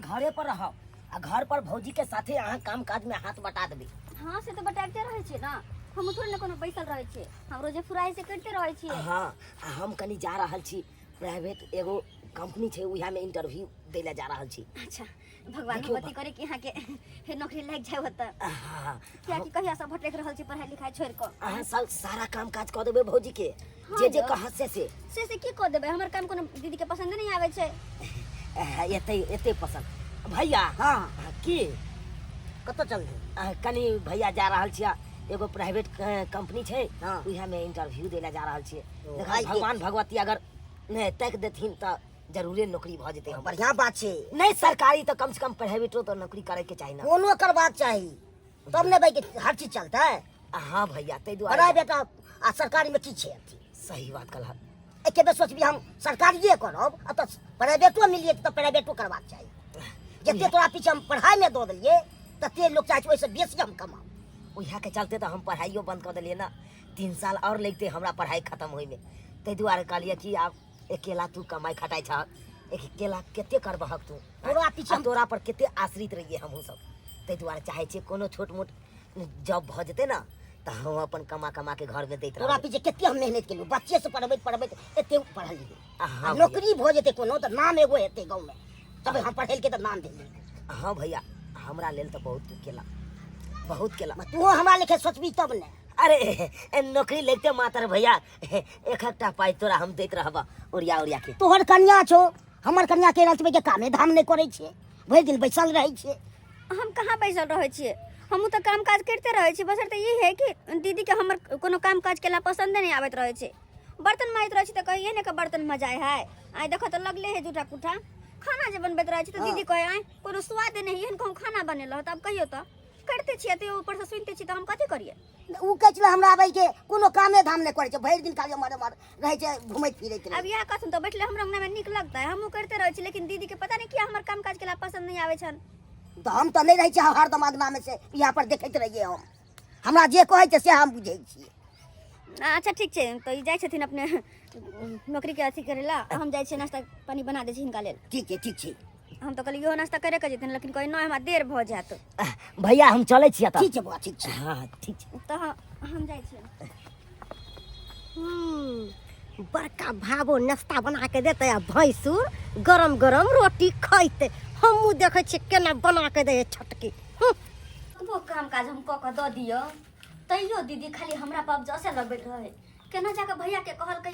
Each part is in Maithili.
अहाँ घरे पर रहब आ घर पर भौजी के साथे अहाँ काम काज में हाथ बटा देबै। हाँ, से तऽ बटाबिते रहै छियै ने, हम थोड़े ने कोनो बैसल रहै छियै, हम रोजे फुराइ से करिते रहै छियै। हाँ, आ हम कनि जा रहल छी, प्राइवेट एगो कंपनी छै, उएह में इंटरव्यू दै लए जा रहल छी। अच्छा, भगवान देखियौ। भगवती करे कि अहाँके फेर नौकरी लागि जाय ओतऽ। हाँ। कियाकि कहिया से भटकि रहल छी पढ़ाई लिखाई छोड़ि कऽ। अहाँ सब सारा काम काज कऽ देबै भौजी के। हाँ। जे जे यौ। कहत से से। से से की कऽ देबै? हमर काम कोनो दीदी के पसंद नहि आबै छै। एते एते पसंद भैया। हाँ। की? कतऽ चलबै? कनि भैया जा रहल छियै, एगो प्राइवेट कंपनी छै। हाँ। उएह में इंटरव्यू दै लए जा रहल छियै। ओ, देखा, भाई, भगवान भगवती अगर नहि ताकि देथिन तऽ जरूरे नौकरी भऽ जेतै हमर। बढ़िया बात छै। नहि सरकारी तऽ कम से कम प्राइवेटो तऽ नौकरी करैके चाही ने। कोनो करबाक चाही, तब ने भाई हर चीज चलतै। हाँ भैया, ताहि दुआरे। प्राइवेट आ सरकारी में की छै अथी? सही बात कहलह। एके बेर सोचबी हम सरकारिए करब, आ तऽ प्राइवेटो मिलिए तऽ प्राइवेटो करबाक चाही। जते तोरा पीछे हम पढ़ाइमे दऽ देलियै, तते लोक चाहै छै ओहिसँ बेसी हम कमाउ। उएहके चलते तऽ हम पढ़ाइयो बंद कऽ देलियै ने, 3 साल आओर लगितै हमरा पढ़ाइ खतम होइमे। ताहि दुआरे कहलियै कि आब अकेला तू कमाइ खटाइ छह, अकेला कते करबहक तू? तोरा पीछे आ तोरा पर कते आश्रित रहियै हमहूँ सब। ताहि दुआरे चाहै छियै कोनो छोट मोट जॉब भऽ जेतै ने तऽ हम अपन कमा कमा के घरमे दैत तोरा रहबै। पीछे कते हम मेहनत केलहुँ, बच्चे से पढ़बैत पढ़बैत एते पढ़लियै। हाँ आ नौकरी भऽ जेतै कोनो तऽ नाम एगो हेतै गाँवमे, तब हम पढ़ेलकै तऽ नाम भेलै। हाँ भैया, हमरा लेल तऽ बहुत तू केला, बहुत केला। तू हमरा लेखे सोचबी तब ने। अरे नौकरी लगिते मातर भैया एक एकटा पाइ तोरा हम दैत रहबह ओरिया ओरिया के। तोहर कनिया छौ, हमर कनिया के रहल के कामे धाम नहि करै छै, भरि दिन बैसल रहै छै। हम कहाँ बैसल रहै छियै? हमहूँ तऽ काम काज करिते रहै छी। बस तऽ ई है कि दीदीके हमर कोनो काम काज केला पसन्दे नहि आबैत रहै छै। बर्तन माजैत रहै छी तऽ कहिए ने के बर्तन मजाए है, आइ देखो तऽ लगले है जूठा कुठा। खाना जे बनबैत रहै छी तऽ दीदी कहै आइ कोनो स्वाद नहि, एहन कहूँ खाना बनेलहुँ। तऽ आब कहियौ, तऽ करिते छियै तऽ ऊपरसँ सुनिते छी, तऽ हम कथी करियै? ओ कहै छलै हमरा आबै के कोनो कामे धाम नहि करै छै, भरि दिन खाली एम्हर एम्हर रहै छै, घुमैत फिरैत रहै। अब इएह कहथुन तऽ बैठले हमरा अंगनामे नीक लगतै? हमहूँ करिते रहै छी, लेकिन दीदीके पता नहि किया हमर काम काज केला पसन्द नहि आबै छनि। तऽ हम तऽ नहि रहै छी हरदम अंगनामे, से यहाँ पर देखैत रहियै हम। हमरा जे कहै छै से हम बुझै छियै। अच्छा ठीक छै, तऽ ई जाइ छथिन अपने नौकरीके अथी करै लए, हम जाइ छियै नाश्ता पानी बना दै छी हिनका लेल। ठीक छै, ठीक छै। हम तऽ कहलियै इहो नाश्ता करे के जेथिन, लेकिन कहै नहि, हमरा देर भऽ जायत। भैया, हम चलै छियै तऽ। ठीक छै बौआ, ठीक छै। हाँ हाँ, ठीक छै। तऽ हम जाइ छियै। बड़का भाबो नाश्ता बना के देतै आ भैंसुर गरम गरम रोटी खैतै। हमहूँ देखै छियै केना बना के दै है छोटकी। कतबो काम काज हम कऽ कऽ दऽ दियौ तैयो दीदी खाली हमरा पर जसे लगबैत रहे। केना जाकऽ भैयाके कहलकै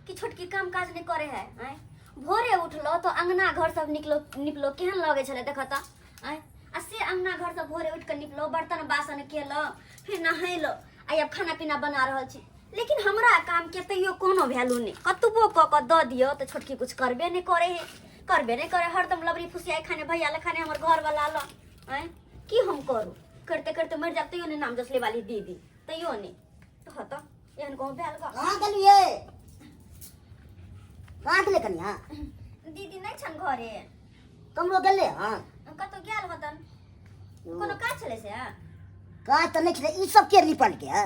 कि छोटकी काम काज नहि करे है। आँय, भोरे उठलो तऽ अंगना घर सब निकलो निपलो, केहन लगै छलै देखऽ तऽ। आँय, आ से अंगना घर सब भोरे उठि कऽ निपलो, बर्तन बासन केलो, फिर नहेलो, आ आब खाना पीना बना रहल छी, लेकिन हमरा कामके तैयो कोनो वैल्यू नहि। कतबो कऽ कऽ दऽ दियौ तऽ छोटकी कुछ करबे नहि करे है, करबे नहि करे। हरदम लबरी फुसियाइ खाने भैया लए, खाने हमर घरवला लए। आँय, की हम करू? करिते करिते मरि जायब तैयो नहि नाम जसले वाली दीदी, तैयो नहि। कह तऽ एहन कहूँ भेल गऽ? कहाँ गेलियै? कहाँ गेलै कनिया? दीदी नहि छन घरे। कमरो गेलै? हँ, कतहु गेल होतन, कोनो काज छलै से। काज तऽ नहि छलै। ई सब के निपलकै है?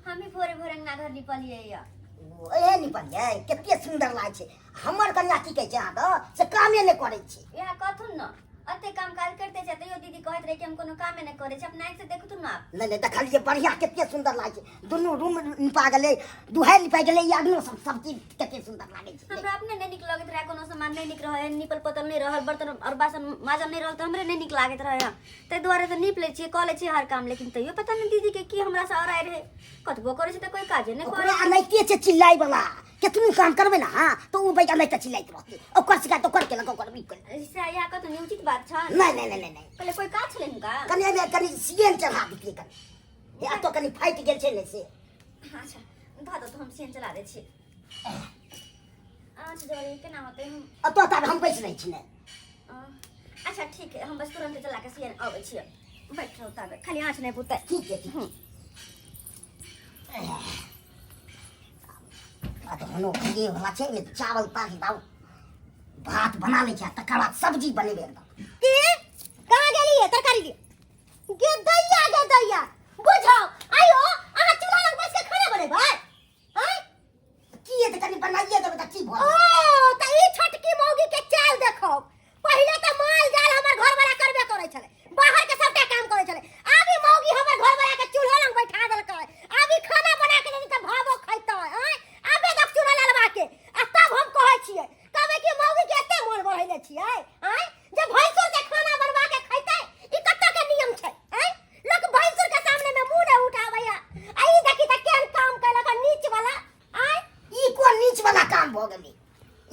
हम ही भोरे भोरे अंगना घर निपलियै यऽ। ओ, एहे निपलियै? कते सुन्दर लागै छै। हमर कनिया की कहै छै अहाँके से कामे नहि करै छै। इएह कहथुन ने, एते काम काज करिते छै तैयो दीदी कहैत रहै कि हम कोनो कामे नहि करै छी। अपना आँखिसँ देखथुन ने आब। नहि नहि, देखलियै, बढ़िया, कते सुन्दर लागै छै। दुनू रूम निपा गेलै, दुहारि निपा गेलै, ई अङ्गनो सब, सब चीज कते सुन्दर लागै छै। हमरा अपने नहि नीक लगैत रहै, कोनो सामान नहि नीक रहै, निपल पोतल नहि रहल, बर्तन आओर बासन माजल नहि रहल तऽ हमरे नहि नीक लागैत रहै। ताहि दुआरे तऽ नीप लै छियै, कऽ लै छियै हर काम, लेकिन तैयो पता नहि दीदीके की हमरासँ अड़ाइ रहै। कतबो करै छै तऽ कोइ काजे नहि करै। ओकरा एनाहिते छै चिल्लाइ वाला। केतनो काम करबै ने अहाँ तऽ ओ बैग एनाहिते चिल्लाइत रहतै, ओकर शिकायत ओकर केलक, ओकर ई केलक। से इएह कहतौ ने, उचित बात छै? नहि नहि नहि नहि नहि। कहले कोइ काज छलै हुनका? कनि एहिमे कनि सियन चढ़ा दितियै कनि, हे एतऽ कनि फाटि गेल छै ने से। अच्छा धऽ दऽ, हम सियन चला दै छी। आँच जरै केना होतै हम? एतऽ तऽ हम बैस रहै छी ने। अच्छा ठीक है, हम बस तुरंत चला के सियन अबै छियै, बैठ रहू ताबे, खाली आँच नहि बुतै। ठीक छै, ठीक छै। आ तऽ हनो ये वाला छै ने, चावल पानि दाउ भात बना लै छै, तकर बाद सब्जी बनेबै एकदम। की कहाँ गेलियै तरकारी लिए? गे दैया, गे दैया, बुझाओ आइयो अहाँ चूल्हा लग बैस के खाना बनेबै? आँय? की हेतै, कनि बनाइए देबै तऽ की भऽ ओ तऽ ई छोटकी मौगी के चाल देखो। पहिले तऽ माल आँय जे भैंसुर के खाना बनवा के खैतै ई कत्ता के नियम छै आँय लोक भैंसुर के सामने में मुंह नहि उठाबै है आ ई देखी त केहन काम कैलक हन नीच वाला आँय ई कोन नीच वाला काम भऽ गेलै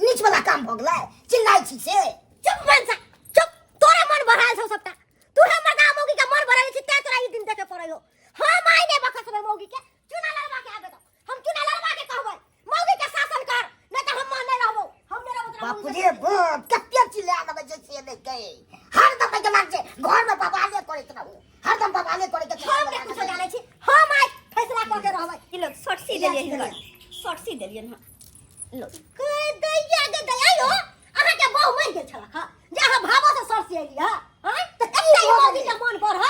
नीच वाला काम भऽ गेलै चिल्लाइ छी से चुप मनसा चुप तोरे मन भरायल छौ सबटा तू हे मर्दा मौगी के मन भरायल छी तें तोरा ई दिन देखे पड़ै हो हम आइ नहि बखसबै मौगी के चुना लड़वा के आबे दो हम चुना लड़वा के कहबै मौगी के शासन कर नहीं तो हम नहीं रहबो हम नहीं रहबो तोरा बाप मौगी रे बाप कते चिल्ला देबै छै से नहि कहे हरदम एहि दिमाग छै घर में बवाले करैत रहू हरदम बवाले करैत से। हम के कुछो जानै छी हम आज फैसला कऽ के रहबै ई लोग शॉर्ट सी देलियै हिनकर शॉर्ट सी देलियै हन लो गे दैया गे दैया यो अहाँ के बहु मरि गेल छलक हँ जे अहाँ भावो से सर से एली हँ आँय तऽ कते ई मौगी के मन बढ़ल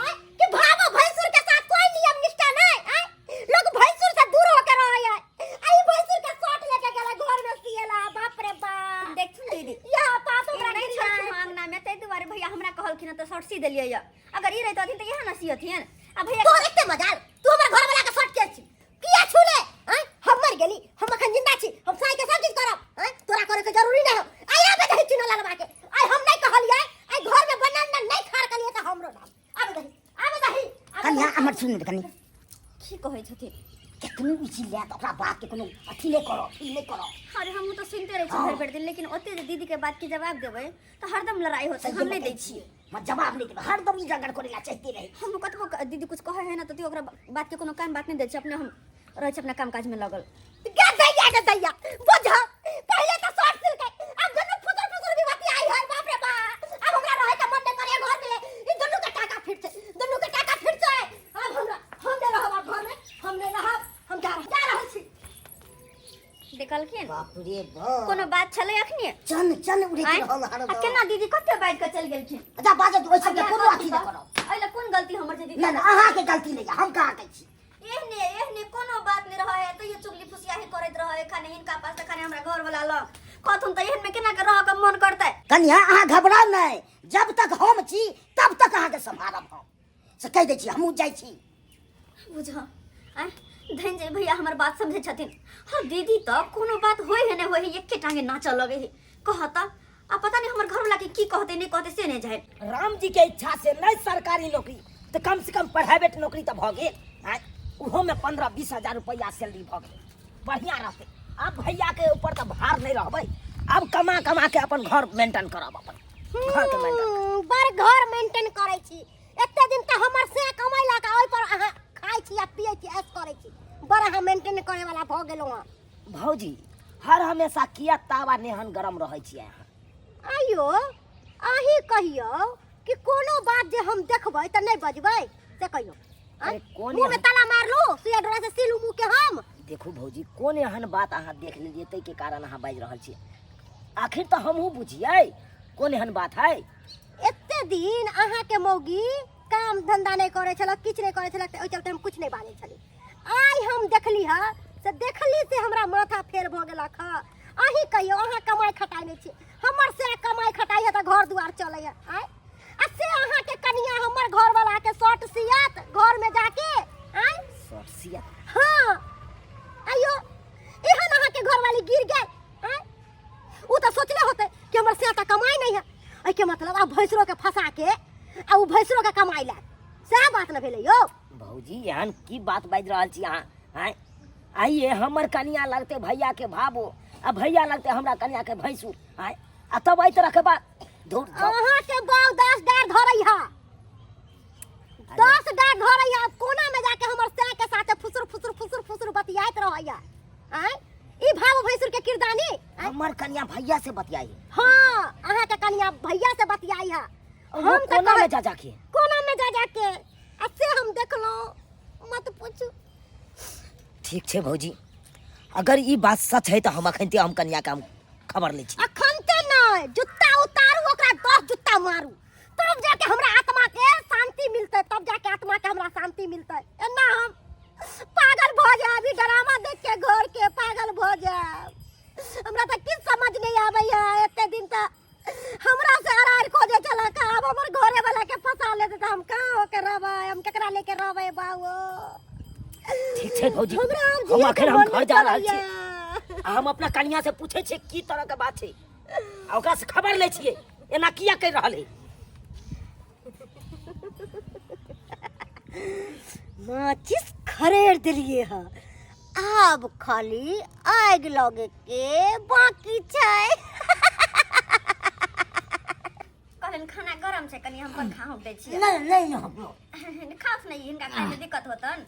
आँय कि भावो भैंसुर के साथ कोई नियम निष्ठा नहीं आँय लोग भैंसुर से दूर होके रहे है आ ई भैंसुर के शर्ट लेके गेला घर में सिएला बाप रे बाप देखथुन दीदी या पाप ई हमरा नहि गिर छलखिन अंगना में ताहि दुआरे भैया हमरा कहलखिन तऽ शॉर्ट सी देलियै यऽ अगर ई रहितथिन तऽ इएह ने सियथिन आ भैया तोहर एते मजाल तू हमर घर वाला के शर्ट के छी किया छूले आँय हम मर गेली हम अखन जिंदा छी हम साई के सब चीज करब आँय तोरा करे के जरूरी नहीं हो आइ आबे दही चुना लड़वा के आइ हम नहीं कहलियै आइ घर में बनल न नहीं खार कलिए त हमरो नाम आबे दही आबे दही आबे कनिया हमर सुन कनि की कहै छथिन केतनो ई चिल्ला तऽ ओकरा बात के कोनो अथी नहि करऽ फील नहि करऽ अरे हमहूँ तऽ सुनिते रहै छी भरि भरि दिन लेकिन ओते जे दीदीके बातके जवाब देबै तऽ हरदम लड़ाइ होतै हम नहि दै छियै मत जवाब नहीं देबै हरदम ई झगड़ करे ला चाहते रहे हम कतबो दीदी कुछ कहै है ना तऽ ओकरा बातके कोनो कान बात नहि दै छियै अपने हम रहै छी अपना काम काजमे लगल गे दैया गे दैया बुझ पहिले तऽ शर्ट सिलकै अब दुनू फुसुर फुसुर भी बतियाई है बाप रे बाप अब हमरा रहे के मन नहीं करे घर में ई दुनू के टाका फिट छै दुनू के टाका फिट छै अब हमरा हम नहीं रहब अब घर में हम नहीं रहब हम जा रहल छी देखलखिन बाप रे बाप कोनो बात छलै अखने चन चन उड़ैत आँय? रहल आ हरदम केना दीदी कते बाजि कऽ चलि गेलखिन अच्छा बाजत ओहि सबके कोनो अथी नहि करब एहि लए कोन गलती हमर छै दीदी नहि नहि अहाँके गलती नहि यऽ हम कहाँ कहै छी एहने एहने कोनो बात नहि रहै है तैयो चुगली फुसियाही करैत रहै खाने हिनका पास तऽ खाने हमरा घर वाला लग कहथुन तऽ एहन में केना के रहऽ के मन करतै कनिया अहाँ घबराउ नहि जब तक हम छी तब तक अहाँके सम्हारब हम से कहि दै छी हमहूँ जाइ छी बुझ आँय धन जे भैया हमर बात समझै छथिन हँ दीदी तऽ कोनो बात होइ है नहि होइ है एके टांगे नाचऽ लगै है कहत आ पता नहीं हमर घरवाला के की कहते नहीं कहते से नहीं जाए राम जी के इच्छा से नहीं सरकारी नौकरी तो कम से कम प्राइवेट नौकरी तो भऽ गेल आँय ओहोमे 15-20 हजार रुपैआ सैलरी भऽ गेल बढ़िआँ रहतै आब भैया के ऊपर तऽ भार नहीं रहबै आब कमा कमा के अपन घर मेंटेन करब अपन घर के मेंटेन बड़ घर मेंटेन करै छी एते दिन तऽ हमर से कमैलक आ ओहि पर अहाँ खाइ छी आ पियै छी ऐश करै छी बड़ अहाँ मेंटेन करे वाला भऽ गेलहुँ हँ भौजी हर हमेशा किया तावा नेहन गरम रहै छियै अहाँ आइयो अहीं कहियौ कि कोनो बात जे हम देखबै तऽ नहि बजबै से कहियौ आँय? अरे कोन मुँह में ताला मारलू सुइया डोरा से सीलू मुँह के हम देखू भौजी कोन एहन बात अहाँ देख लेलियै ताहिके कारण अहाँ बाजि रहल छियै आखिर तऽ हमहूँ बुझियै कोन एहन बात है एते दिन अहाँके मौगी काम धंधा नहि करै छलक किछु नहि करै छलक तऽ ओहि चलते हम किछु नहि बाजै छली आइ हम देखली हँ से देखली से हमरा माथा फेर भऽ गेलक हँ अहीं कहियौ अहाँ कमाइ खटाइ नहि छी हमर से कमाइ खटाइ है तऽ घर दुआर चलै है आँय आ से अहाँके कनिया हमर घरवाला के शर्ट सियत घर में जाके आँय शर्ट सियत हाँ आइयो एहन अहाँके घरवाली गिर गेल आँय उ तऽ सोचले होतै कि हमर से तऽ कमाइ नहीं है एहिके मतलब आब भैंसरो के फंसा के आ उ भैंसरो के कमाइ लए सएह बात ने भेलै यौ भौजी एहन की बात बाजि रहल छी अहाँ आँय आइए हमर कनिया लगते भैया के भाबो आ भैया लगते हमरा कनिया के भैंसुर आँय आ तब एहि तरह के बात धुर जाउ। अहाँ के बाउ 10 डार धरै हा 10 डार धरै हा कोना में जाके हमर सै के साथे फुसुर फुसुर फुसुर फुसुर बतियाइत रहैया आँय ई भाव भैंसुर के किरदानी आँय? हमर कनिया भैया से बतियाई हाँ अहाँ के कनिया भैया से बतियाई हा हम हम तऽ कोना में कहै- जा जाके कोना में जा जाके आ से हम देखलहुँ मत पूछू ठीक छै भौजी अगर ई बात सच है तऽ हम अखन हम कनिया के हम खबर लै छी अखन ते नहि जुत्ता उतारू ओकरा 10 जुत्ता मारू तब जाके हमरा आत्मा के शांति मिलतै तब जाके आत्मा के हमरा शांति मिलतै एना हम पागल भऽ जायब ई ड्रामा देख के घर के पागल भऽ जायब हमरा तऽ किछु समझ नहि आबैया एते दिन तऽ हमरा से अरार खोजे छलक आब हमर घरे वाला के फंसा लेते तऽ हम कहाँ होके रहबै हम केकरा लेके रहबै बाबू ठीक छै भौजी हमरा आब हम जिए के अखन हम मन घर जा रहल छी करैया। आ हम अपना कनिया से पूछै छियै की तरह के बात छै आ ओकरा से खबर लै छियै एना किया कहि रहल है? माचिस खरेड़ देलिए हँ, आब खाली आगि लगे के बाकी छै। कहलन खाना गरम छै, कनि हम पर खाहु दै छियै। नहीं नहीं हमरो खास नहीं, हिनका खाय में दिक्कत होतन।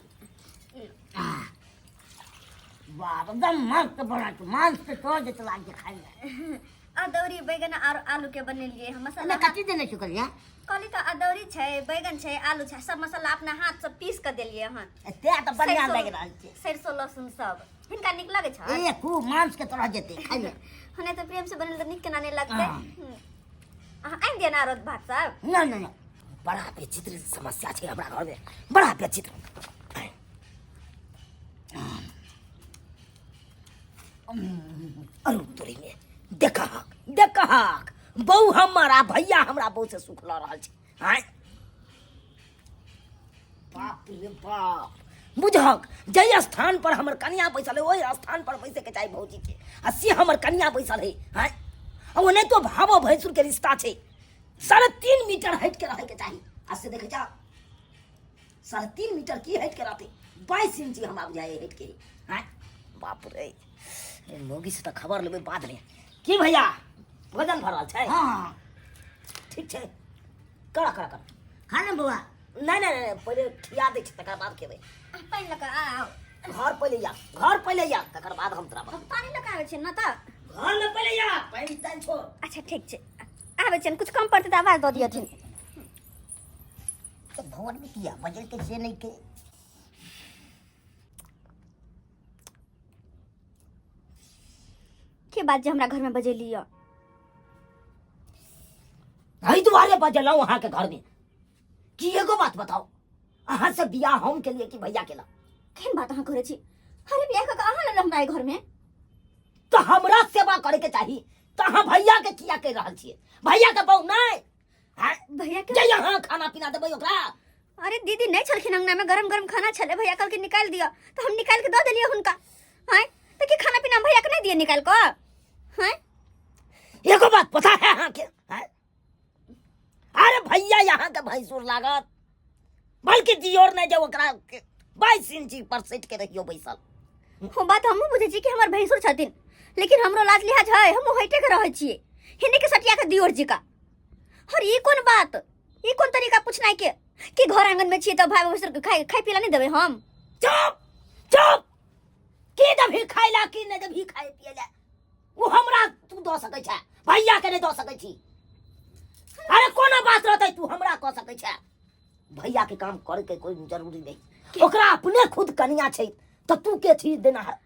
बाप, एकदम मस्त बना छै, मांस के तोड़ देते लाग के खाइ में। अदौरी बैगन और आलू के बनेलिए हम मसाला। एमे कथी देने छी कनिया? कहली तऽ अदौरी छै, बैगन छै, आलू छै, सब मसाला अपना हाथ से पीस के देलिए हन। एते तऽ बढ़िया लागि रहल छै। सरिसो लहसुन सब हिनका नीक लगै छै। ए खूब मांस के तोड़ा जेतै खाइ में। हने तऽ प्रेम से बनल तऽ नीक केना नहि लगतै? अहाँ आनि दिअ ने आरो भात सब। नहि नहि नहि। बड़ा विचित्र समस्या छै हमरा घरमे, बड़ा विचित्र। अरु तोरी में देखहक देखहक, बहू हमर आ भैया हमरा बहू से सुख लऽ रहल छै। आँय बाप रे बाप, बुझहक जाहि स्थान पर हमर कनिया बैसल है ओहि स्थान पर बैसे के चाही भौजी के, आ से हमर कनिया बैसल है। आँय आ ओनाहितो तो भावो भैंसुर के रिश्ता छै, 3.5 मीटर हटि के रहै के चाही, आ से देखै छह 3.5 मीटर की हटि के रहतै, 22 इंची हमरा बुझाइ हटि के। आँय बाप रे, मौगी से तऽ खबर लेबै बाद में। की भैया भोजन भऽ रहल छै? हाँ ठीक छै, करा करा करा खा ने बौआ। नहि नहि नहि, पहिले खिया दै छी तकर बाद खेबै। पानि लऽ कऽ आउ। घर पहिले या, घर पहिले या, तकर बाद हम तोरा। हम पानि लऽ कऽ आबै छी ने तऽ घर में पहिले या, पानि तानि छोड़। अच्छा ठीक छै, आबै छियनि, कुछ कम पड़तै तऽ आवाज दऽ दिअथिन। तऽ भवन में किया बजलकै से नहि के? के बात जे हमरा घर में बजेली यऽ? एहि दुआरे बजेलहुँ अहाँके घरमे कि एगो बात बताउ, अहाँ से बियाह हम केलिए कि भैया केला? केहन बात अहाँ करै छी? अरे बियाह कऽ के अहाँ लेलहुँ हमरा एहि घर में। तऽ हमरा सेवा करे के चाही, तऽ अहाँ भैया के किया कहि रहल छियै? भैया के बहु नहि आँय? भैया के जे अहाँ खाना पीना देबै ओकरा? अरे दीदी नहीं छलखिन अंगना में, गरम गरम खाना छले, भैया कहलखिन निकाल दिअ तऽ हम निकाल के दऽ देलियै हुनका। आँय तऽ की खाना पीना भैया के नहीं दिए निकाल कऽ? आँय एगो बात पता है अहाँके? आँय? अरे भैया यहाँ के भैंसुर लागत, बल्कि दियोर नहि जे ओकरा 22 इंची पर सटि के रहियो बैसल। हो बात हमहूँ बुझै छी कि हमर भैंसुर छथिन, लेकिन हमरो लाज लिहाज है, हमहूँ हइटे के रहै छियै, हिने के सटिया के दियोर जी का। और ई कोन बात, ई कोन तरीका पूछनाइ के कि घर आंगन में छियै तऽ भाय भैंसुर के खाय खाय पीला नहीं देबै हम? चुप चुप, की देबही खाय ला की नहि देबही खाय पिए ला, ओ हमरा तू दऽ सकै छै, भैया के नहि दऽ सकै छी। अरे कोनो बात रहतै तू हमरा कह सकै छै, भैया के काम करे के कोई जरूरी नहीं, ओकरा अपने खुद कनिया छै तऽ तू के छी देना है?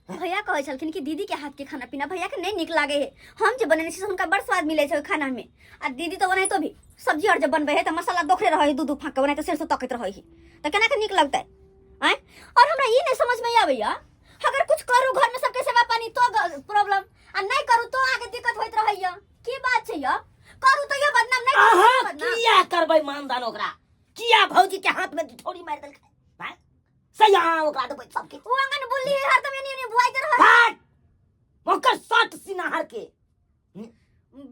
भैया कहै छलखिन कि दीदी के हाथ के खाना पीना भैया के नहीं नीक लागे है, हम जे बनेने छी से हुनका बड़ स्वाद मिले छै ओहि खाना में, आ दीदी तो बनाइतो भी सब्जी और जब बनबै है तऽ मसाला दोखरे रहै है, दू दू फाँक के बनाइते सरसों तकैत रहै है, तऽ केना के नीक लगतै? आँय और हमरा ई नहीं समझ में आबैया, अगर कुछ करू घर में सबके सेवा पानी तो प्रॉब्लम, आ नहीं करू तो आगे दिक्कत होइत रहैया, की बात छै या? करू तो ये बदनाम, नहीं करू तो अहाँ बदनाम। किया करबै मानदान ओकरा? किया भौजी के हाथ में ठोड़ी मारि देलकै? आँय? सही अहाँ ओकरा देबै सब किछु। ओ आंगन बोलली है हरदम एनी एनी बुआइत रहै। फाट! ओकर शर्ट सिनाहर के।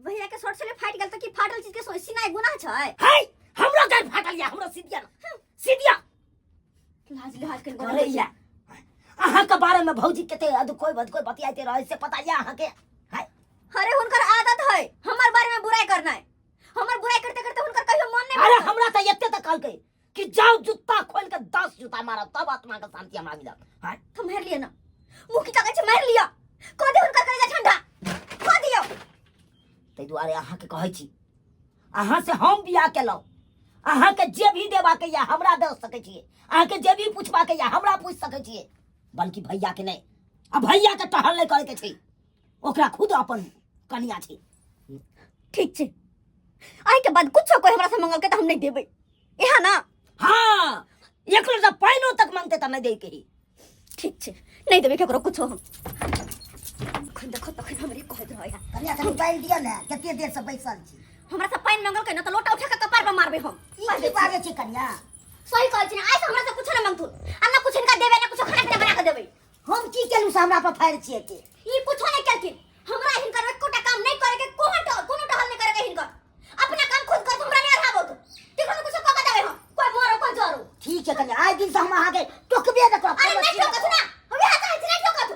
भैया के शर्ट छले फाटि गेल तऽ की फाटल चीज के सिनाइ गुनाह छै? है, हमरो गाल फाटल या, हमरो सिदिया न। सिदिया। लाज लिहाज के करे या। अहाँ के बारे में भौजी कते अदकोय बदकोय बतियाते रहे से पता या अहाँ के? है। अरे हुनकर आदत है हमर बारे में बुराई करनाइ, हमर बुराई करते करते हुनकर कहियो मन नहीं अरे भरतै। हमरा तऽ एते तक कहलकै कि जाओ जुत्ता खोल के 10 जूता मारब तब आत्मा के शांति हमरा मिलत। हाँ? तो मार लिया ना, मुँह की ताकत से मार लिया, कह दे हुनकर कलेजा ठंडा कह दियो। ताहि दुआरे अहाँ के कहै छी, अहाँ से हम बियाह केलहुँ, अहाँ के जे भी देबा के या हमरा दऽ सकै छियै, अहाँ के जे भी पूछबा के या हमरा पूछ सकै छियै, बल्कि भैया के नहि। आ भैया के टहल नहि करे के छै, ओकरा खुद अपन कनिया छै। ठीक छै, आइ के बाद कुछो कोई हमरा से मंगलकै तऽ हम नहि देबै, इहा ना? हाँ, एक लोटा पानिओ तक मांगते तऽ नहि दै के ही। ठीक छै, नहि देबै केकरो कुछो हम। अखन देखो तखन हमरे कहैत रहै। कनिया कनि पानि दिअ ने, कते देर से बैसल छी। हमरा से पानि मंगलकै ना तऽ लोटा उठा के कपार पर मारबै हम। ई की बाजै छी कनिया? सही कहै छी, आइ से हमरा से कुछो नहि मंगथुन, आ ना कुछ हिनका देबै ना कुछो खाना पीना बना के देबै। हम की केलहुँ से हमरा पर फाड़ि छियै एते? ई कुछो नहि केलखिन, हमरा हिनकर एकोटा काम नहि करे के, कोनो कोनो टहल नहि करे के हिनकर। हम अहाँके टोकबे नहि करब। अरे नहीं ठोकत ना, हम यहाँ चाहै छी नहीं ठोकत।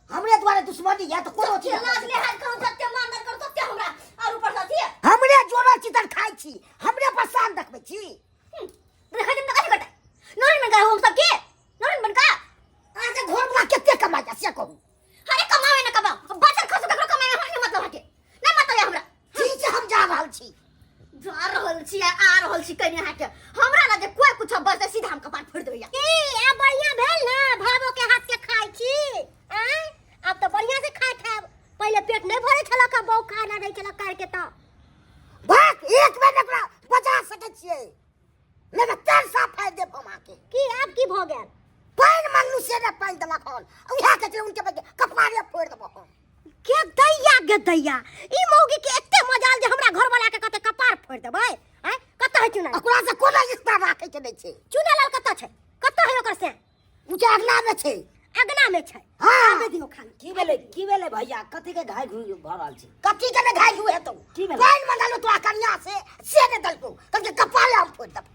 हमरे दुआरे दुश्मनी यऽ तऽ कोनो चीज लाज लिहाज करू, जते मानदर करू तते हमरा और ऊपर से अथी। हमरे जोड़ल चितन खाइ छी, हमरे पर शान देखबै छी। देखै छी तऽ कथी करतै? नौरन बनका हम सब के नौरन बनका। अहाँके घरवला कते कमाइया से कहू। अरे कमावे ना कमाओ, बचल खसु ककरो कमावे हमरा नहीं मतलब हटे, नहीं मतलब है हमरा। ठीक छै, हम जा रहल छी। जा रहल छी आ रहल छी कने अहाँके हमरा ना जे कोई कुछ बजतै सीधा हम कपार फोड़ि देबै। की आब बढ़िया भेल ना भाबो के हाथ के खाइ छी? आँय, आब तऽ बढ़िया से खाइत हैब। पहिले पेट नहीं भरे छलक, बहु खाना दै छलक करके तऽ। भाग एक बेर एकरा बजा सकै छियै, नहि तऽ तेल साफ फाड़ि देब हम अहाँके। की आब की भऽ गेल? पानि मांगलू से नहि पानि देलक हन, उएह कहै छलै उनके बजे कपारे फोड़ि देबो हम। के दैया गे दैया, ई मौगी के एते मजाल जे हमरा घरवाला के कते कपार फोड़ि देबै? आँय, कतऽ है चुना? ओकरा से कोनो रिश्ता राखै के नहि छै। चुनालाल कतऽ छै? कतऽ है ओकर से? ओ जे अगना में छै। अगना में छै। हाँ। आबे दियौ खाली। की भेलै, की भेलै भैया? कथी के घाय घुइ भऽ रहल छै? कथी के नहि घाय घुइ हेतौ? की भेलै? पानि मंगलू तोरा कनिया से, से नहि देलकौ, कहलकै कपारे हम फोड़ि देबौ।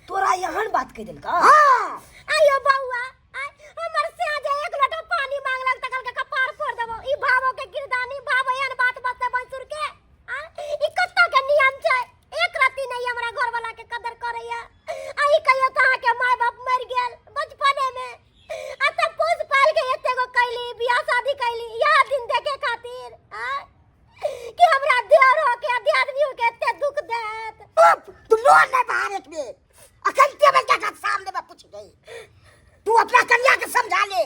तोरा एहन बात कहि देलकौ? हाँ। आइयो बौआ, आइ हमर से जे एक लोटा पानी मांगलक त कहलकै कपार फोड़ देबौ। ई भावो के गिरदानी, भावो एहन बात बजतै भैंसुर के? आ ई कत्ता के नियम छै? एक रत्ती नहीं हमरा घरवाला के कदर करैया। आ ई कहियो त अहाँ के माय बाप मरि गेल बचपने में, आ तब पोस पाल के एते गो कैली, बियाह शादी कैली, इएह दिन देखे खातिर आ कि हमरा देवर हो के दियादनी हो के एते दुख देत। उफ, तू लोन नहीं बाहर एक बेर अखन ते बेर के सामने में पूछ गई। तू अपना कन्या के समझा ले,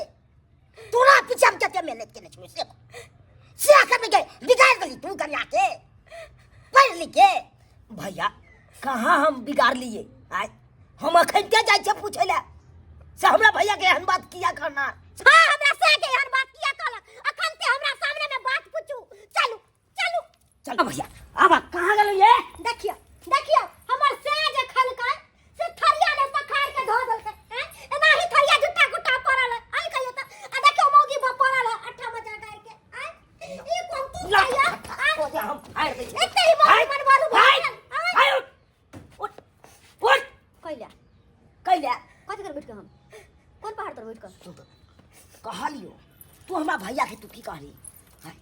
तोरा पीछे हम कते मेहनत केने छियै से से अखन के बिगाड़ देली तू कन्या के पढ़ लिख के। भैया कहाँ हम बिगाड़ लिए? आय हम अखन के जाइ छियै पूछै लए से हमरा भैया के एहन बात किया करना? हाँ, हमरा से के एहन बात किया कहलक? अखन ते हमरा सामने में बात पूछू। चलू चलू चल भैया। आब कहाँ गेलौ ये? देखियो देखियो, हमर से जे खलकै से थरिया ने पखार के धो देलकै। हैं, एना ही थरिया जुट्टा गुट्टा पड़ल है। आई कहियो त आ देखियो मौगी ब पड़ल है अट्ठा बजा गाय के। आय ई कोन तू कहिया? आय ओ जे हम फाड़ दै छी। एते ही मौगी मनवालू भऽ गेल। आय हाय, उठ उठ उठ। कैला कैला कथी कर बैठ के हम कोन पहाड़ तर बैठ के सुन तऽ, कहलियो तू हमरा भैया के तू की कहली? हाँ?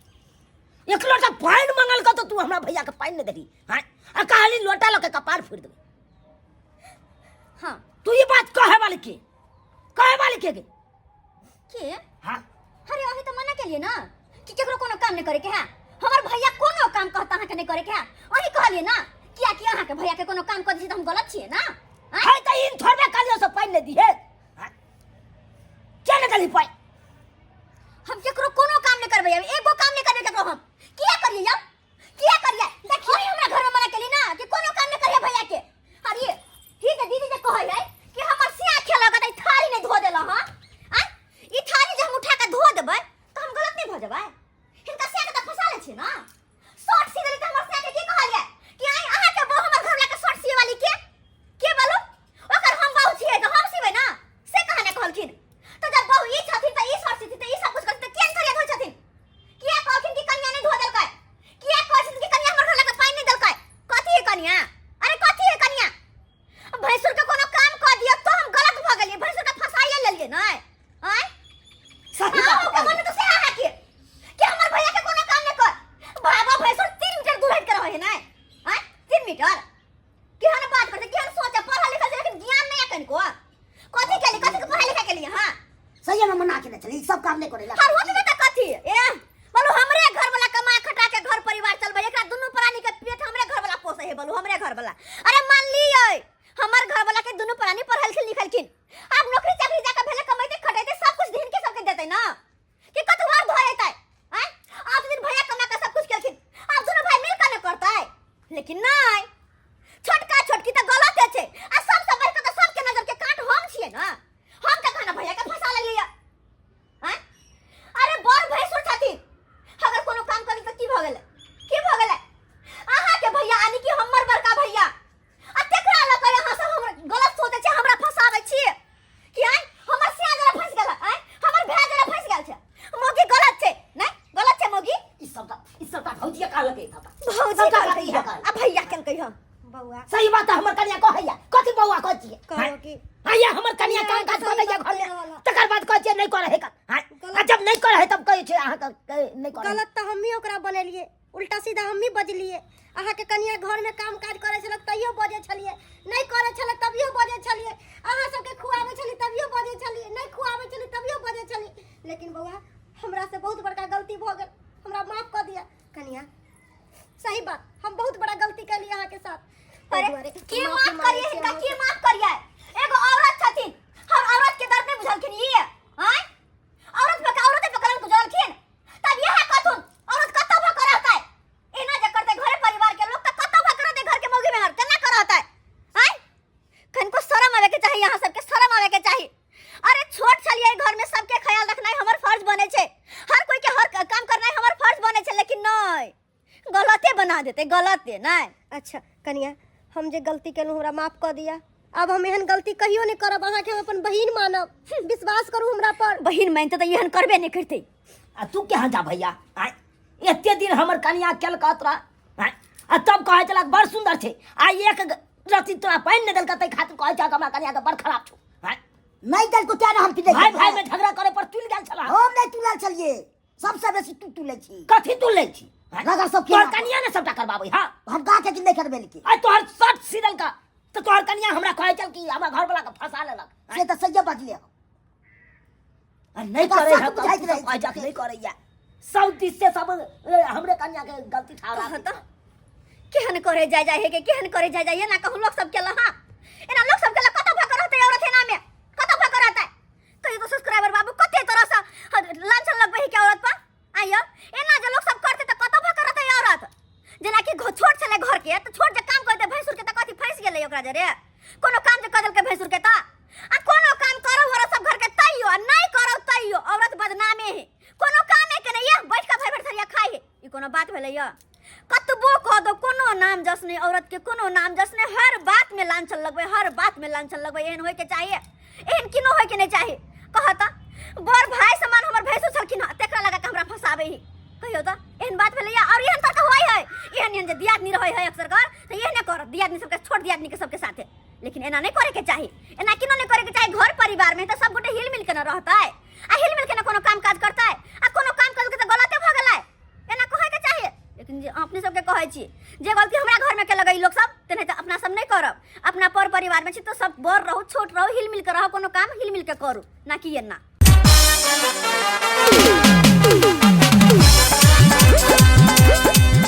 एक लोटा पानि मंगल तो तू हमरा भैया के पानि नहीं देली। हाँ? आ कहली लोटा लऽ के कपार फोड़ि देबै। हाँ। तू ई बात कहे वाली के? कहे वाली के गे? के? हाँ। अरे अही तो मना केलिए ना कि केकरो कोनो काम नहीं करे के है। हमर भैया कोनो काम कहता अहाँ के नहीं करे के है। अही कहलिए ना किया कि अहाँ के भैया के कोनो काम कर दी त हम गलत छिए ना। हाँ? है त इन थोड़बे कहलियो से पानि नहीं दिहे। हाँ? किया नहीं देली पानि? हम केकरो कोनो काम नहीं करबै, एगो काम नहीं करबै केकरो हम। किया करिए यौ? किया करिए? देखियो हमरा घर में मना केली ना कि कोनो काम नहीं करिए भैया के। अरे ठीक है दीदी जे कहै है कि हमर सिया खेलक त थाली नहीं धो देला। हां आ ई थाली जे हम उठा के धो देबै त हम गलत नहीं भ जेबै? हिनका सिया के त फंसा ले छियै ना। शर्ट सी देली त हमर सिया के की कहलियै कि आई अहाँ के बहू हमर घर ला के शर्ट सिए वाली के के बोलू? ओकर हम बहू छियै त हम सिबै ना, से कहाँ ने कहलखिन। त जब बहू ई छथिन त ई शर्ट सीथिन त ई सब कुछ करथिन त केहन थरिया धोइ छथिन? किया कहलखिन कि कनिया नहीं धो देलकै? किया कहै छथिन कि कनिया हमर घर ला के पानि नहीं देलकै? कथी है कनिया? अरे कथी है कनिया? भैंसुर के कोनो काम कऽ दियौ तो हम गलत भऽ गेलियै, भैंसुर के फंसाइए लेलियै नै। आँय सही हाँ, बात ओकर मन तो सएह है कि हमर भैया के कोनो काम नहीं कर। बाबा भैंसुर 3 मीटर दूर हटि के रहै है नै। आँय 3 मीटर केहन बात करते, केहन सोचे, पढ़ल लिखल छै लेकिन ज्ञान नहीं है कनिको। कथी के लिए, कथी के पढ़ाई लिखाई के लिए? हाँ सही में मना के चली, सब काम नहीं करेला। हर होत त कथी ए बोलू हमरे घर वाला कमा खटा के घर परिवार चलबै, एकरा दुनू प्राणी के पेट हमरे घर वाला पोसै है। बोलू हमरे घर वाला। अरे मान लियै हमर घर वाला के दुनू प्राणी पढ़लखिन लिखलखिन, आब नौकरी चाकरी जाके भेले कमैते खटैते सब कुछ दिन के सबके देतै ना कि कतौ और धो एतै? आँय आब दिन भैया कमा के सब कुछ केलखिन, आब दुनू भाई मिल के न करतै। लेकिन नहीं, छोटका छोटकी त गलत छै आ सबसे बढ़ के त सबके नजर के काट हम छियै ना। हम त खाना भैया के फंसा लेलियै। आँय अरे बड़ भैंसुर छथिन, अगर कोनो काम करी त की भ गेलै? की भ गेलै? अहाँ के भैया यानी कि हमर बड़का भैया, आ तेकरा लऽ के अहाँ सब हमरा गलत सोचै छी, हमरा फंसाबै छी कि आँय हमर सिया जरा फंस गेल, आँय हमर भाय जरा फंस गेल छै। मौगी गलत छै नहीं? गलत छै मौगी। ई सबटा ई सबटा भौजिया कहलकै सबटा। भौजी सबटा कहलकै भैया आ भैया केलकै हम। बौआ सही बात है, हमर कनिया कहैया कथी बौआ कहै छियै? कहू कि आया हमर कनिया काम काज कऽ दैया घर में, तकर बाद कहै छियै नहि करै है का। आँय, आ जब नहि करै है तब कहै छै अहाँके नहि करै। गलत तऽ हमही ओकरा बनेलियै, उल्टा सीधा हमही बजलियै। अहाँके कनिया घरमे काम काज करै छलक तैयो बजै छलियै, नहि करै छलक तभियो बजै छलियै। अहाँ सबके खुआबै छलियै तभियो बजै छलियै, नहि खुआबै छलियै तभियो बजै छलियै। लेकिन बौआ, हमरा से बहुत बड़का गलती भऽ गेल, हमरा माफ कऽ दिअ। कनिया, सही बात, हम बहुत बड़ा गलती कैली अहाँके साथ। अरे दुआरे के माफी माफ मांगै करिए छी हिनका? अहाँसँ। के माफ करिए? एगो औरत छथिन, हम औरत के दर्द नहीं बुझलखिन ई। आय, औरत पर औरत पर कलंक बुझलखिन तब यह कथुन औरत कतौ भ कर रहतै? एना जे करतै घरे परिवार के लोग त कतौ भ कर रहतै? घर के मौगी मेहर केना कर रहतै? आय, कनको शरम आवे के चाही, यहाँ सबके शरम आवे के चाही। अरे छोट छलियै, घर में सबके ख्याल रखनाइ हमर फर्ज बने छै, हर कोई के हर काम करनाइ हमर फर्ज बने छै, लेकिन नहीं, गलते बना देते, गलते नहीं। अच्छा कनिया, हम जे गलती केलहुँ हमरा माफ कऽ दिअ। आब हम एहन गलती कहियो नहि करब। अहाँके हम अपन बहिन मानब, विश्वास करू हमरा पर। बहिन मानते तऽ एहन करबे नहीं करते। आ तू केहन जा भैया? आँय, एते दिन हमर कनिया केलक तोरा, आँय, आ तब कहै छलक बड़ सुन्दर छै, आ एक रत्ती तोरा पानि नहि देलक, ताहि खातिर कहै छलक हमरा कनिया के बड़ खराब छौ। आँय, नहि देलको तें ने हम पिटै भाई छियै। भाई में झगड़ा करे पर तुलि गेल छला। हम नहि तुलल छलियै, सबसे बेसी तू तुलै छी। कथी तुलै छी? आँय? रगड़ सब तोहर केना? कनिया ने सबटा करबाबै। हाँ, हम कहा के कि नहि करबे लिखी। आइ तोहर शर्ट सीदल का तऽ तोहर कनिया हमरा कहै छल कि हमरा घरवला के फंसा लेलक। से तऽ सहिए बजले। आ नहि एकरा करे सच है बुझाइत रहै कहै छल नहि करैया, सब दिस से सब हमरे कनिया के गलती ठहरा। कहत केहन करे जाय जाय हे के, केहन करे जाय जाय, एना कहू लोक सब केला। हां, एना लोक सब केला, कतौ भक रहतै औरत एना में? कतौ भक रहतै? कहियो तो सब्सक्राइबर बाबू, कते तरह से लांछन लगबै है के औरत पर। आइयो एना जे लोक सब करतै त कतौ भक रहतै औरत? जेना कि छोट छलै घर के त छोट जे काम करतै भैंसुर के त कथी फंसि गेलै ओकरा जरे? कोनो काम जे कऽ देलकै भैंसुर के त आ कोनो काम करू औरत सब घर के तैयो आ नहि करू तैयो औरत बदनामे है। कोनो कामे के नहीं, बैठ के भरि भरि थरिया खाइ है, ई कोनो बात भेलै? यऽ कतबो कह दो, कोनो नाम जस नहीं औरत के, कोनो नाम जस नहीं। हर बात में लांछन लगबै, हर बात में लांछन लगबै। एहन होय के चाहिए? एहन किनो होय के नहीं चाहिए। कह त बड़ भाई समान हमर भैंसुर छलखिन हँ, तेकरा लगा के हमरा फंसाबै ही। कहियो त एहन बात भेलै? और एहन तरह होय है, एहन एहन जे दियादनी रहै है अक्सर कर त एहने करत दियादनी सबके, छोट दियादनी के सबके साथे। लेकिन एना नहीं करे के चाही, एना किनो नहीं करे के चाही। घर परिवार में त सब गोटे हिल मिल के न रहतै, आ हिल मिल के न कोनो काम काज करतै, आ कोनो काम कर के त गलते भ गेलै, एना कहै के चाहिए। लेकिन जे अपने सबके कहै छी, जे गलती हमरा घर में के लगै लोक सब, तेनाहिते अपना सब नहीं करब। अपना पर परिवार में छी तो सब बड़ रहू छोट रहू, हिल मिल के रहू, कोनो काम हिल मिल के करू, ना कि एना।